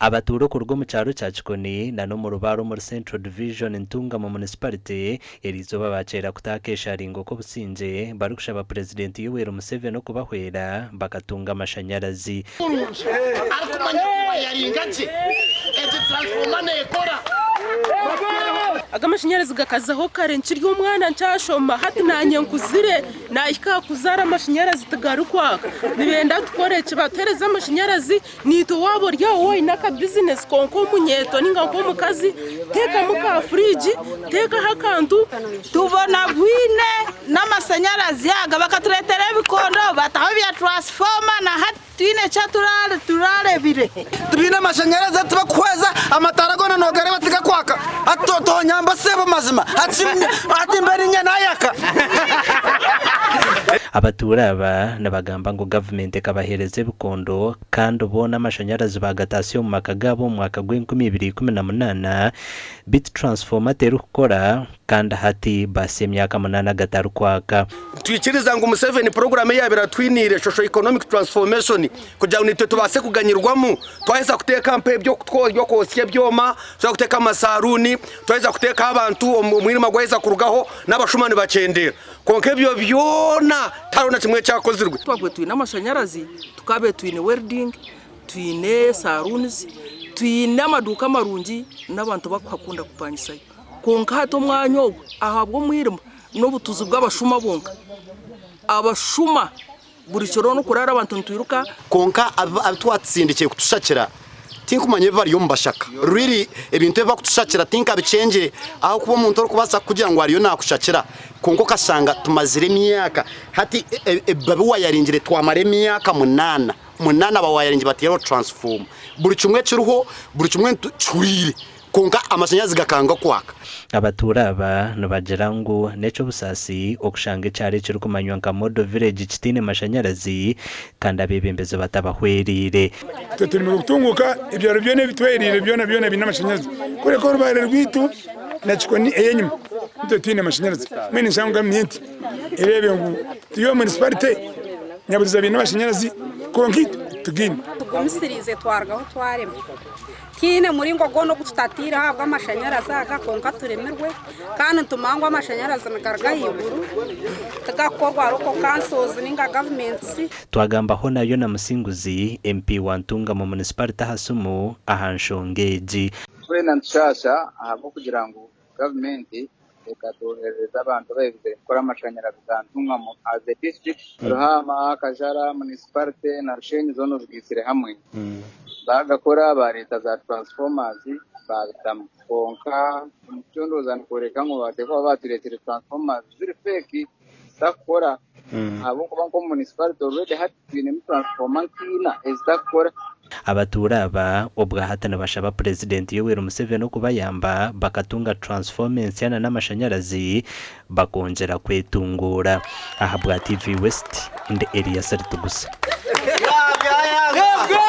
Abatuura okuruga omu kyaro kya Kikoni na n'omu Rubare omuri Central Division Ntungamo Municipality eriizooba bakyeera kutaha akesharingo k'obusingye barikushaba Purezidenti Yoweri Museveni okubahwera bakatunga amashanyarazi. Murungi arikumanya kuwayaringa gye egi transformer nekora. Aga amashanyarazi gakazaho kare nkiri omwana nkyashoma hati nanye nkuzire nahika aha kuzaara amashanyarazi tigarikwaka nibenda tukore ki batuhereze amashanyarazi Naitwe waaba ori aho oine aka bizinesi kwonka omunyeeto nainga nk'omukazi teekamu ka furiigi, teekaho akantu. Tubonabwine n'amashanyarazi aga bakatureetera ebikondo bataho ebya turasifooma na hati titwine eki turarebire. Tibaine amashanyarazi hati tibakuhweza amataara goona nogareeba tigakwaka hati tonyamba sebo mazima hati mbe ninye nayaka. Abatuura aba nibagamba ngu gavumenti ekabaheereza ebikondo kandi boona amashanyarazi baagataasya omu maka gaabo omu mwaka gw'enkumi ibiri ikumi na munaana beitu transformer terikukora kandi hati baasya emyaka munaana gatarikwaka. Nitwikiriza ngu Museveni puroguraamu ei yaabaire atwiniire, Socio Economic Transformation, kugira ngu naitwe tubaase kuganyirwamu twaheza kuteeka mpa eby'okwotsya ebyoma, twaheza kuteeka amasaaruuni, twaheza kuteekaho abantu omwirima gwaheza kurugaho n'abashuma nibakyendeera. Kwonka ebyo byona tihariho na kimwe ekyakozirwe. Twakaba twine amashanyarazi, tukabaire twine welding, twine saruunizi, twine amaduuka marungi n'abantu barikuhakunda kupangisayo. Kwonka hati omwanya ogwo ahabw'omwirima n'obutuzi bw'abashuma bwonka, abashuma buri kiro n'okuraara abantu nitwiruka. Kwonka abu twatsindikiire kutushakira tinkumanya ebi bariyo nibashaka. Really ebintu ebi barikutushakira tinkabikyengire ahabw'okuba omuntu orikubaasa kukugira ngu ariyo naakushakira kwonka okashanga tumazire emyaka hati babiwayaringire twamara emyaka munaana, munaana bawayaringire bataireho transformer buri kimwe kiriho buri kimwe kihuriire. Kwonka amashanyarazi gakanga kwaka. Abatuura aba nibagira ngu n'eky'obusaasi okushanga ekyaro ekirikumanywa nka Model Village kitaine mashanyarazi kandi abeebembezi batabahwereire. Itwe turi kutunguuka ebyaro byona ebitweheriire byona byona biine amashanyarazi kureka orubare rwaitu na Kikoni ey'enyima itwe titwine mashanyarazi. Mbwenu ninshaba ngu gavumenti ereebe ngu turi omu munisiparite nyaburiza baine amashanyarazi kwonka itwe titugaine. Tugumisiriize twarugaho twarema. Tihaine muringo gwona ogu tutataireho ahabw'amashanyarazi aga kwonka turemirwe kandi nitumanya ngu amashanyarazi nigaruga ahaiguru tigarikukorwa local councils ninga gavumenti. Twagambaho na Yona Musinguzi, MP wa Ntungamo Munisiparite aha simu aha nshonga egi. Twena nitushaasha ahabw'okugira ngu gavumenti ekatwoherereza abantu abaaherize kukora amashanyarazi ga Ntungamo as a district, Ruhaama, Kajara Municipality na Rushenyi zoona ozigaitsire hamwe. Baagakora baareeta za transformers baabitamu kwonka omu kucondooza nikworeka ngu nibateekwa kuba baatureetire transformers ziri fake zitakukora ahabw'okuba nk'omu municipality already hati twinemu transformer nk'ina ezitakukora. Abatuura aba obwahati nibashaba Purezidenti Yoweri Museveni okubayamba bakatunga transformer ensya na n'amashanyarazi bakongyera kwetunguura. Ahabwa TV West, ndi Elias Ritugusa.